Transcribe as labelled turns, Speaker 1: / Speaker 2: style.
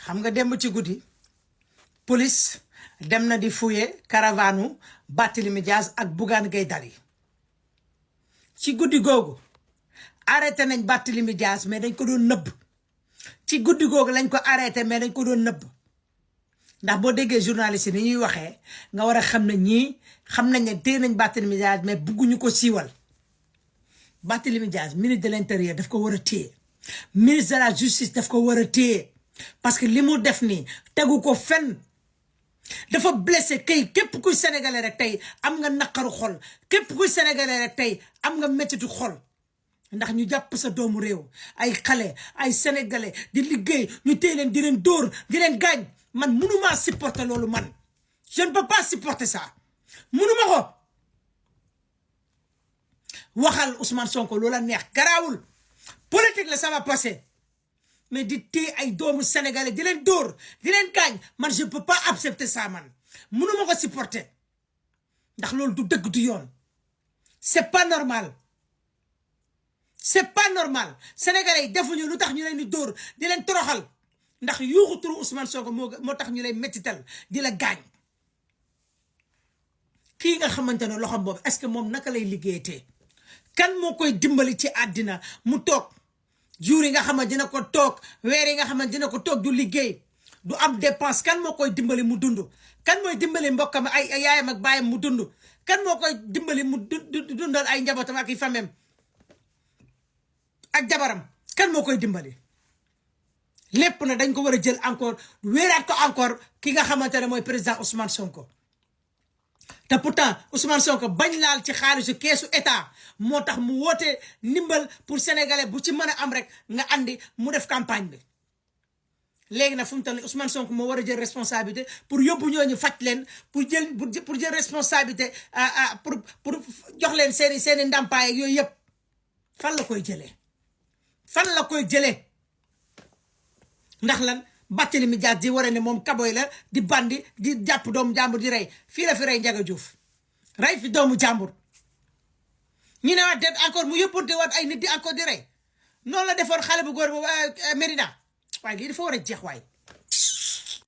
Speaker 1: xam nga dem ci guddi police dem na di fouiller caravane Barthélémy Dias ak Bougane Gueye Dany ci guddi googu arrêté nañ Barthélémy Dias mais dañ ko doon nëbb ci guddi googu lañ ko arrêté mais dañ ko doon nëbb ndax boo déggee journaliste ni ñuy waxee nga war a xam ne ñii xam nañ ne téye nañ Barthélémy Dias mais bugguñu ko siiwal Barthélémy Dias ministre de l'intérieur daf ko war a téye ministre de la justice daf ko war a téye parce que li mu def nii tegu ko fenn dafa blessé kay képp kuy sénégalais rek tey am nga naqaru xol képp kuy sénégalais rek tey am nga mettitu xol ndax ñu jàpp sa doomu réew ay xale ay sénégalais di liggéey ñu téye leen di leen dóor di leen gaañ man mënumaa supporter loolu man je ne peux pas supporter ça mënuma ko waxal Ousmane Sonko loola neex garaawul politique la ça va passer mais di téye ay doomu sénégalais di leen dóor di leen gaañ man je peux pas accepter ça man mënuma ko supporter ndax loolu du dëgg du yoon c'est pas normal c'est pas normal sénégalais yi defuñu lu tax ñu leen di dóor di leen toroxal ndax yuuxu turu Ousmane Sonko moo tax ñu lay mettital di la gaañ kii nga xamante ne loxom boobu est-ce que moom naka lay liggéeyatee kan moo koy dimbali ci àddina mu toog jour yi nga xamante dina ko toog weer yi nga xamante dina ko toog du liggéey du am dépense kan moo koy dimbali mu dund kan mooy dimbali mbokkam ay yaayam ak baayam mu dund kan moo koy dimbali mu dundal ay njabootam ak i famem ak jabaram kan moo koy dimbali lépp na dañ ko war a jël encore wéeraat ko encore ki nga xamante ne mooy président Ousmane Sonko te pourtant Ousmane Sonko bañ laal ci xaalisu keesu état moo tax mu woote ndimbal pour sénégalais bu ci mën a am rek nga andi mu def campagne bi léegi nag fu mu toll nii Ousmane Sonko moo war a jël responsabilité pour yóbbu ñooñu faj leen pour jël responsabilité pour jox leen seeni ndàmpaay ak yooyu yëpp fan la koy jëlee fan la koy jëlee ndax lan Barthélémy Dias di war a ne moom kaboy la di bandi di jàpp doomu jàmbur di rey fii la fi rey Ndiaga Diouf rey fi doomu jàmbur ñu ne waat det encore mu yóbbante waat ay nit di encore di rey noonu la defoon xale bu góor bu Médina waaye lii dafa war a jeex waay